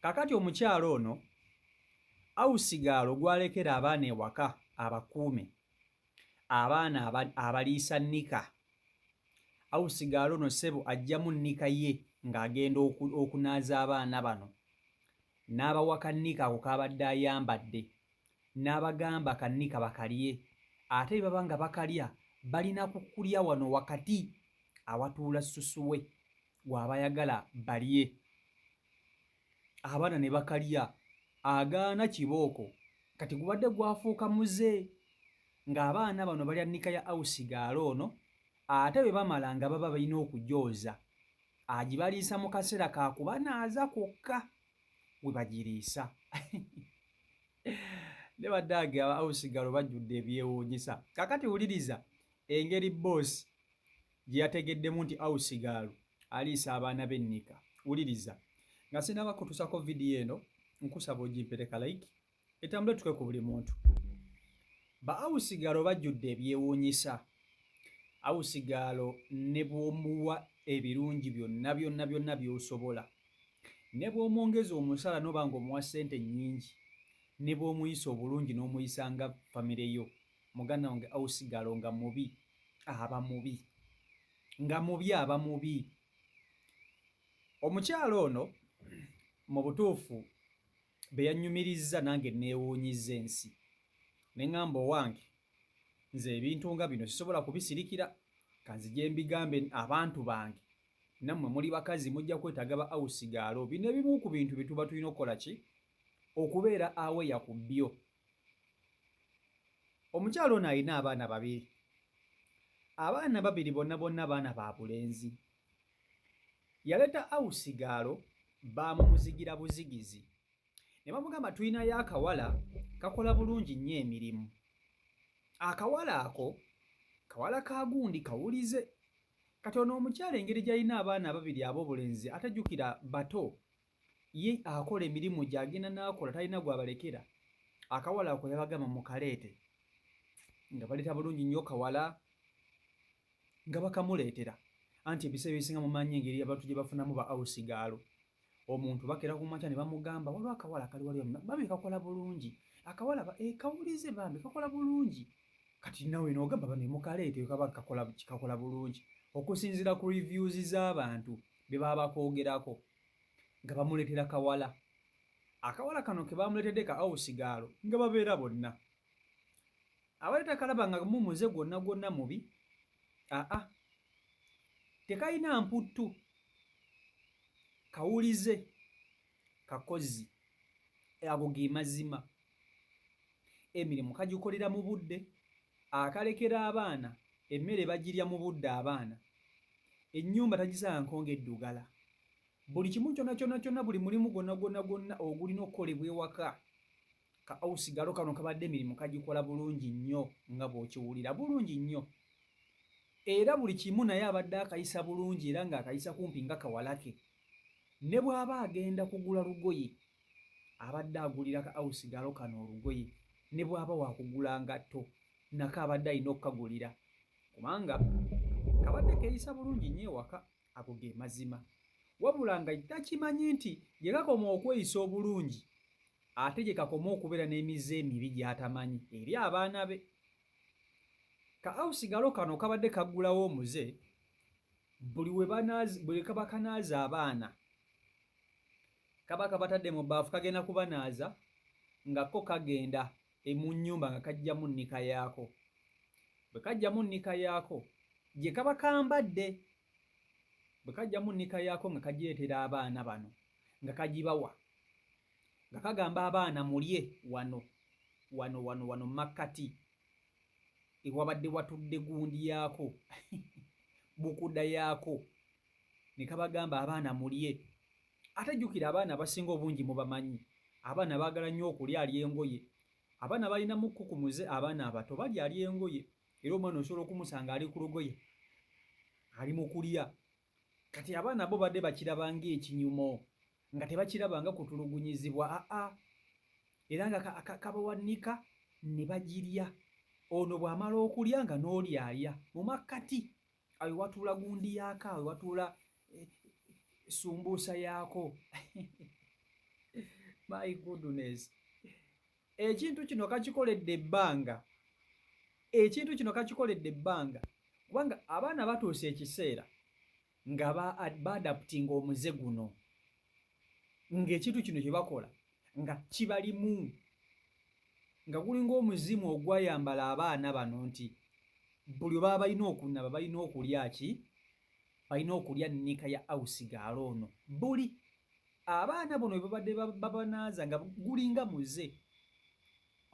Kakati omukyala ono awusigaalo gwalekera abaana ewaka abakuume, abaana abaliisa nnika. Awusigaalo ono ssebo aggyamu nnika ye ng'agenda okunaaza abaana bano n'abawa kannika ako k'abadde ayambadde n'abagamba kannika bakalye ate bwe baba nga bakalya balina kukulya wano wakati awatuula ssusu we gw'aba ayagala balye. Abaana ne bakalya agaana kibooko kati gubadde gwafuuka muze ng'abaana bano balya nnika ya awusigaalo ono ate bwe bamala nga baba balina okugyoza agibaliisa mu kaseera ka kubanaaza kwokka we bagiriisa. Ne baddaage aba awusigaalo bajjudde ebyewuunyisa. Kaakati wuliriza engeri bboosi gye yategeddemu nti awusigaalo aliisa abaana be nnika. Wuliriza. Nga sinnaba kukutuusaako vidiyo eno, nkusaba ogimpere ka like etambule etuuke ku buli muntu. Ba awusigaalo bajjudde ebyewuunyisa. Awusigaalo ne bw'omuwa ebirungi byonna byonna byonna by'osobola, ne bw'omwongeza omusaala n'oba ng'omuwa ssente nnyingi, ne bw'omuyisa obulungi n'omuyisa nga famire yo, muganda wange awusigaalo nga mubi aba mubi. Nga mubi aba mubi. Omukyala ono mu butuufu be yannyumirizza nange nneewuunyizza ensi ne ŋŋamba owange nze ebintu nga bino sisobola kubisirikira kanzije mbigambe abantu bange nammwe muli bakazi mujja kwetaaga ba awusigaalo bino ebimu ku bintu bye tuba tulina okukola ki okubeera aweya ku byo. Omukyala ono alina abaana babiri. Abaana babiri bonna bonna baana ba bulenzi. Yaleta awusigaalo baamumuzigira buzigizi ne bamugamba tulinayo akawala kakola bulungi nnyo emirimu. Akawala ako kawala ka gundi kawulize. Kati ono omukyala engeri gy'alina abaana ababiri ab'obulenzi ate jjukira bato ye akola emirimu gye agenda n'akola talina gw'abalekera. Akawala ako yabagamba mukaleete nga baleeta bulungi nnyo kawala nga bakamuleetera anti ebiseera ebisinga mumanyi engeri abantu gye bafunamu ba awusigaalo omuntu bakera ku makya ne bamugamba waliwo akawala kali wali bambi kakola bulungi akawala e, kawulize bambi kakola bulungi kati nawe nogamba bano mukaleete kaba kakola kakola bulungi okusinziira ku reviews z'abantu bye baba bakoogerako nga bamuleetera kawala akawala kano ke bamuleetedde ka awusigaalo nga babeera bonna Abadde takalaba nga mu muze gwonna gwonna mubi? Aa, tekalina mputtu, kawulize, kakozi. Ago ge mazima. Emirimu kagikolera mu budde, akalekera abaana, emmere bagirya mu budde abaana. Ennyumba tagisangako ng'eddugala. Buli kimu kyonna kyonna kyonna, buli mulimu gwonna gwonna gwonna ogulina okukolebwa ewaka, Ka ausigalo kano kabadde emirimu kagikola bulungi nnyo nga bw'okiwulira bulungi nnyo era buli kimu naye abadde akayisa bulungi era ng'akayisa kumpi nga kawala ke. Ne bw'aba agenda kugula lugoye abadde agulira ka ausigalo kano olugoye ne bw'aba waakugula ngatto nako abadde alina okukagulira kubanga kabadde keeyisa bulungi nnyo ewaka ago ge mazima. Wabula nga takimanyi nti gye kakoma okweyisa obulungi ate gye kakoma okubeera n'emize emibi gy'atamanyi eri abaana be. Ka awusigalo kano kabadde kaggulawo omuze buli we buli kaba kanaaza abaana kaba kabatadde mu bbaafu kagenda kubanaaza nga ko kagenda e mu nnyumba nga kaggyamu nnika yaako. Bwe kaggyamu nnika yaako gye kaba kambadde bwe kaggyamu nnika yaako nga kagireetera abaana bano nga kagibawa nga kagamba abaana mulye wano wano wano wano makkati ewabadde watudde gundi yaako bukuda yaako ne kabagamba abaana mulye ate jjukira abaana abasinga obungi mubamanyi abaana baagala nnyo okulya alya engoye abaana balina mukku ku muze abaana abato balya alya engoye era omwana osobola okumusanga ali ku lugoye ali mu kulya Kati abaana bo badde bakiraba ng'ekinyumo nga tebakiraba nga kutulugunyizibwa aa era nga kabawanika ne bagirya ono bw'amala okulya nga n'oli alya mu makkati awo watuula gundi yaako awo watuula eh, sumbuusa yaako. My goodness, ekintu kino kakikoledde ebbanga, ekintu kino kakikoledde ebbanga, kubanga abaana batuuse ekiseera nga baadaptinga omuze guno, ng'ekintu kino kye bakola nga kibalimu, nga gulinga omuzimu ogwayambala abaana bano nti buli baba balina okunaba balina okulya ki, balina okulya nnika ya awusigaalo ono. Buli abaana bono bwe babadde babanaaza nga gulinga muze,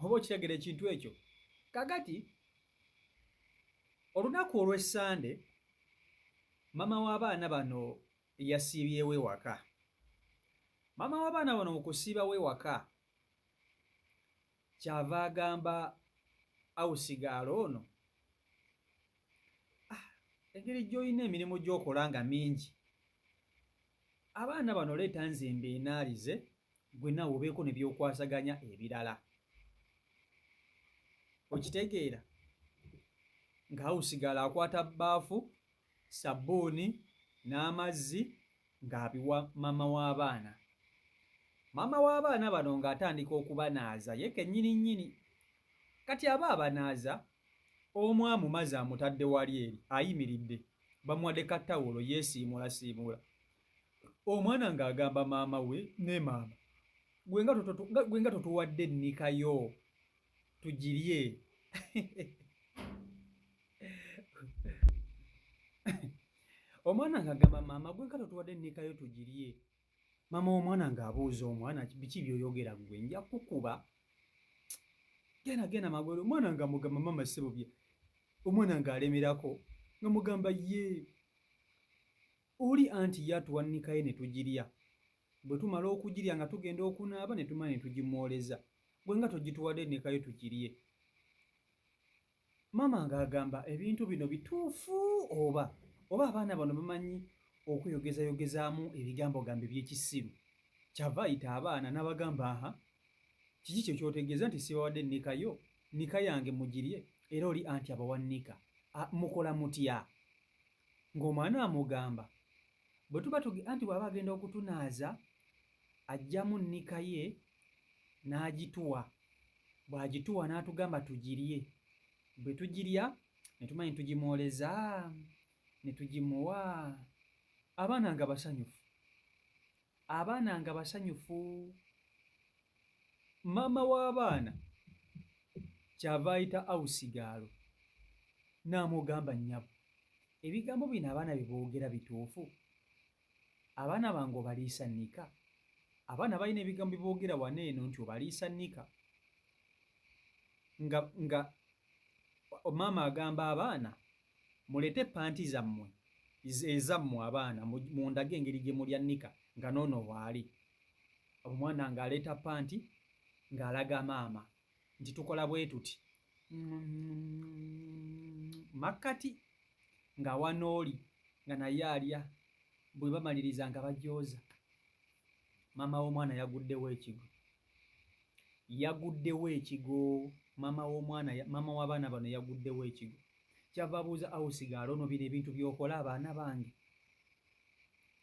oba okitegera ekintu ekyo. Kakati olunaku olw'Essande maama w'abaana bano yasiibyewo ewaka. Maama w'abaana bano mu kusiibawo ewaka kyava agamba awusigaalo ono, ah, engeri gy'olina emirimu gy'okola nga mingi, abaana bano leeta nze mbeenaalize, gwe naawe obeeko ne by'okwasaganya ebirala. Okitegeera nga awusigaalo akwata bbaafu, sabbuuni n'amazzi ng'abiwa maama w'abaana. Maama w'abaana bano ng'atandika okubanaaza ye kennyini nnyini. Kati aba abanaaza, omu amumaze amutadde wali eri ayimiridde, bamuwadde ka tawulo yeesiimuulasiimuula. Omwana ng'agamba maama we, ne maama, gwe nga totuwadde nnika yo tugirye. Omwana ng'agamba maama gwe nga totuwadde nnika yo tugirye. Maama w'omwana ng'abuuza omwana, biki by'oyogera ggwe, nja kukuba. Genda genda magwere. Omwana nga mugamba maama ssebo bye. Omwana ng'alemerako nga mugamba ye oli anti ye atuwa nnika ye ne tugirya. Bwe tumala okugirya nga tugenda okunaaba ne tumala ne tugimwoleza. Gwe nga togituwadde nnika yo tugirye. Maama ng'agamba ebintu bino bituufu oba oba abaana bano bamanyi okweyogezayogezaamu ebigambo gambo eby'ekisiru. Kyava ayita abaana n'abagamba, aha, kiki kyo ky'otegeeza nti sibawadde nnika yo? Nnika yange mugirye era oli anti abawa nnika. Mukola mutya? Ng'omwana amugamba bwe tuba tuge anti bw'aba agenda okutunaaza aggyamu nnika ye n'agituwa. Bw'agituwa n'atugamba tugirye. Bwe tugirya ne tumanya ne tugimwoleza ne tugimuwa. Abaana nga basanyufu. Abaana nga basanyufu. Maama w'abaana ky'ava ayita Awusigaalo n'amugamba, Nnyabo, ebigambo bino abaana bye boogera bituufu? Abaana bange obaliisa nnika? Abaana balina ebigambo bye boogera wano eno nti obaliisa nnika. Nga, nga maama agamba abaana, muleete panti zammwe, ezammwe abaana, mundage engeri gye mulya nnika nga n'ono waali. Omwana ng'aleeta panti ng'alaga maama nti tukola bwe tuti. Makkati ng'awa n'oli nga naye alya, bwe bamaliriza nga bajooza. Maama w'omwana yaguddewo ekigo. Yaguddewo ekigo. Maama w'omwana, maama w'abaana bano yaguddewo ekigo. Kyava abuuza awusigaala ono bino ebintu by'okola abaana bange.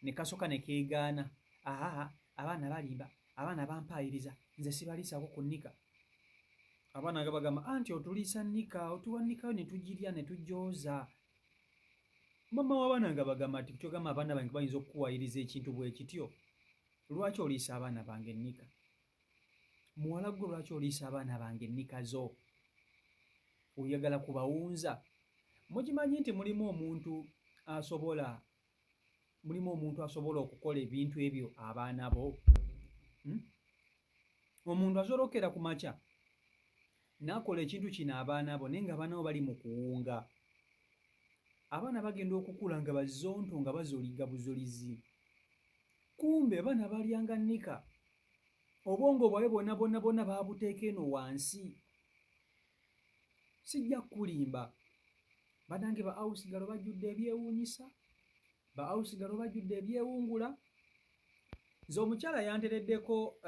Ne kasoka ne keegaana. Ahaha, abaana balimba, abaana bampaayiriza, nze sibaliisaako ku nnika. Abaana nga bagamba anti otuliisa nnika, otuwa nnikayo ne tugirya ne tujooza. Maama w'abaana nga bagamba nti kyogamba abaana bange bayinza okukuwayiriza ekintu bwe kityo, lwaki oliisa abaana bange ennika? Muwala gwe lwaki oliisa abaana bange ennika zo? Oyagala kubawunza? Mukimanyi nti mulimu omuntu asobola mulimu omuntu asobola okukola ebintu ebyo abaana bo? Omuntu asobola okukeera ku makya n'akola ekintu kino abaana bo, naye nga abaana bo bali mu kuwunga. Abaana bagenda okukula nga bazonto nga bazoliga buzolizi. Kumbe abaana balyanga nnika. Obwongo bwabwe bwonna bwonna bwonna baabuteeka eno wansi. Sijja kukulimba. Banange ba awusigalo bajjudde ebyewuunyisa. Ba awusigalo bajjudde ebyewungula. Nze omukyala yantereddeko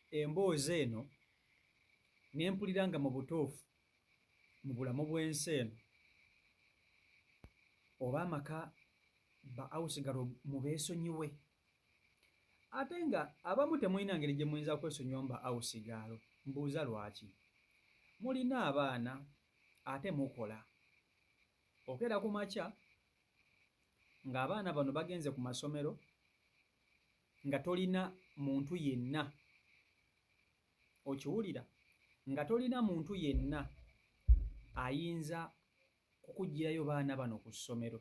emboozi eno ne mpulira nga mu butuufu mu bulamu bw'ensi eno oba amaka ba awusigalo mubeesonyiwe. Ate nga abamu temulina ngeri gye muyinza kwesonyiwamu ba awusigaalo. Mbuuza lwaki? Mulina abaana ate mukola. Okeera ku makya ng'abaana bano bagenze ku masomero nga tolina muntu yenna okiwulira nga tolina muntu yenna ayinza kukuggyirayo baana bano ku ssomero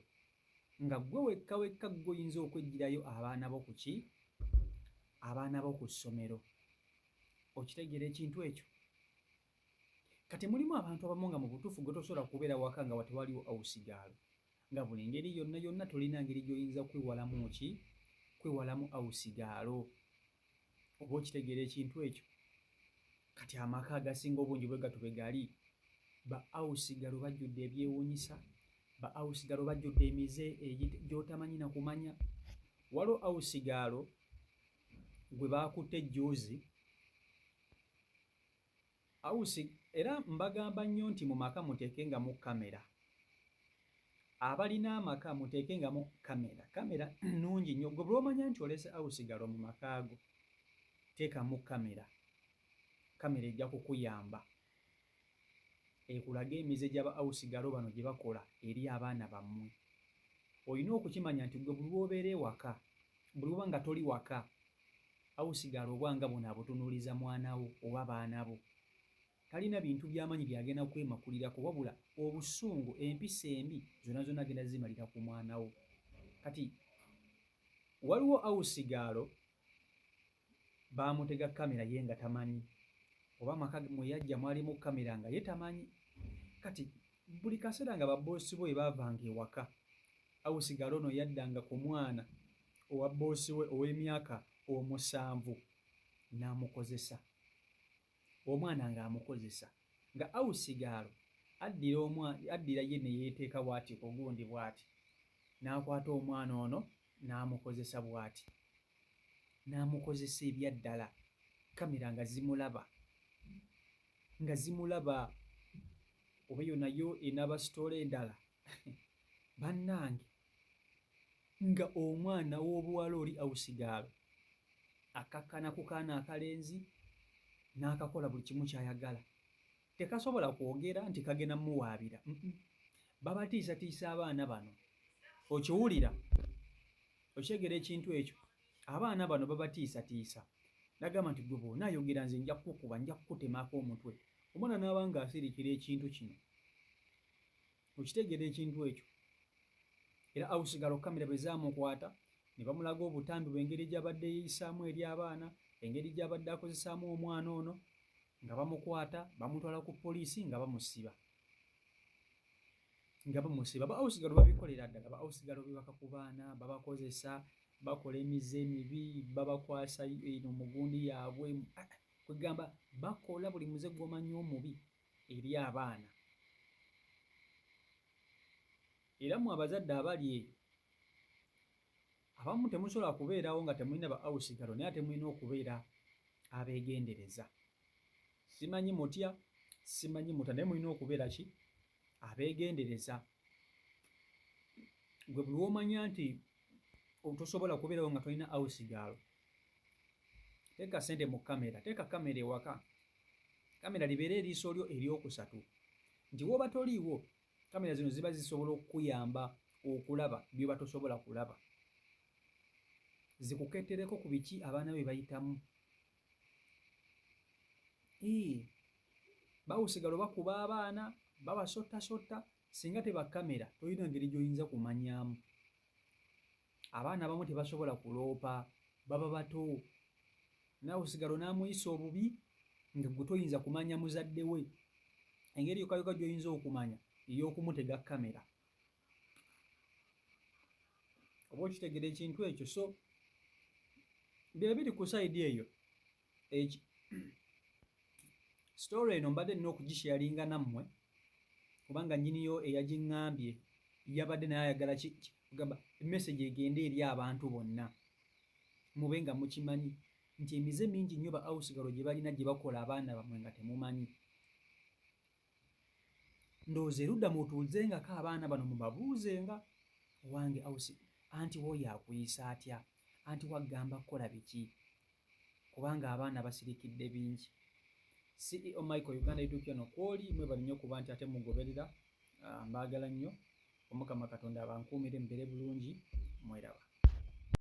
nga ggwe wekka wekka ggwe oyinza okweggyirayo abaana bo ku ki abaana bo ku ssomero okitegeera ekintu ekyo kati mulimu abantu abamu nga mu butuufu gwe tosobola kubeera waka nga watewaliwo awusigaalo nga buli ngeri yonna yonna tolina ngeri gy'oyinza kwewalamu ki kwewalamu awusigaalo oba okitegeera ekintu ekyo kati amaka agasinga obungi bwe gato bwe gali ba awusigalo bajjudde ebyewuunyisa ba awusigalo bajjudde emize gy'otamanyi na kumanya waliwo awusigaalo gwe baakutte jjuuzi Awusi era mbagamba nnyo nti mu maka muteekengamu kkamera. Abalina amaka muteekengamu kkamera. Kkamera nnungi nnyo. Ggwe bw'omanya nti olese awusigalo mu maka go, teekamu kkamera. Kkamera ejja kukuyamba ekulage emize gya ba awusigalo bano gye bakola eri abaana bammwe. Olina okukimanya nti ggwe buli lw'obeera ewaka, buli lw'oba nga toli waka, Awusigaalo obwanga buno abutunuuliza mwana wo oba baana bo. Talina bintu byamanyi byagenda kwemakulirako wabula obusungu, empisa embi zona zona agenda zimalira ku mwana wo. Kati waliwo awusigaalo baamutega kamera ye nga tamanyi oba amaka mwe yajja mwalimu kamera nga ye tamanyi. Kati buli kaseera nga baboosi bo bwe baavanga ewaka, awusigaalo ono yaddanga ku mwana owa bboosi we ow'emyaka omusanvu n'amukozesa. Omwana ng'amukozesa. Nga awusigaalo addira omwa addira ye ne yeeteeka bw'ati ku gundi bw'ati, n'akwata omwana ono n'amukozesa bw'ati. N'amukozesa ebya ddala. Kkamera nga zimulaba. Nga zimulaba. Oba eyo nayo enaaba sitoole endala? Bannange! Nga omwana w'obuwala oli awusigaalo akkakkana ku kaana akalenzi n'akakola buli kimu ky'ayagala. Tekasobola kwogera nti kagenda muwaabira. Babatiisatiisa abaana bano. Okiwulira? Okitegera ekintu ekyo? Abaana bano babatiisatiisa. Nagamba nti gwe bw'onaayogera nze nja kukukuba, nja kukutemako omutwe. Omwana n'aba ng'asirikira ekintu kino. Okitegeera ekintu ekyo? Era awusigalo kamera bwe zaamukwata ne bamulaga obutambi bw'engeri gy'abadde yeeyisaamu eri abaana, engeri gy'abadde akozesaamu omwana ono, nga bamukwata bamutwala ku poliisi nga bamusiba nga bamusiba. Ba awusigalo babikolera ddala, ba awusigalo bebaka ku baana, babakozesa, bakola emize emibi, babakwasa eno mugundi yaabwe, kwegamba bakola buli muze gw'omanyi omubi eri abaana. Era mwe abazadde abali eyo abamu temusobola kubeerawo nga temulina ba awusigalo naye ate mulina okubeera abeegendereza. Simanyi mutya, simanyi mutya naye mulina okubeera ki abeegendereza. Gwe buli w'omanya nti tosobola kubeerawo nga tolina awusigaalo, teeka ssente mu kkamera, teeka kkamera ewaka. Kamera libeere eriiso lyo eryokusatu nti woba toliiwo kamera zino ziba zisobola okukuyamba okulaba byoba tosobola kulaba zikukettereko ku biki abaana be bayitamu. Bawusigalo bakuba abaana babasottasotta singa teba kamera tolina ngeri gy'oyinza kumanyaamu. Abaana abamu tebasobola kuloopa baba bato naawe osigala onaamuyisa obubi nga gwe toyinza kumanya muzadde we. Engeri yokka yokka gy'oyinza okumanya ey'okumutega kkamera. Oba okitegera ekintu ekyo so bye biri ku sayidi eyo. Story eno mbadde nina okugisharinga nammwe kubanga nnyiniyo eyagiŋŋambye yabadde naye ayagala kugamba message egende eri abantu bonna mube nga mukimanyi nti emize mingi nnyo ba awusigalo gye balina gye bakola abaana bamwe nga temumanyi. Ndowooza erudda mutuuzengako abaana bano mubabuuzenga owange awusi anti woyo akuyisa atya? Anti wagamba kukola biki? Kubanga abaana basirikidde bingi. CEO Michael Uganda YouTube channel kwoli, mwebale nnyo kuba nti ate mugoberera. Mbaagala nnyo. Omukama Katonda abankuumire, mubeere bulungi, mweraba.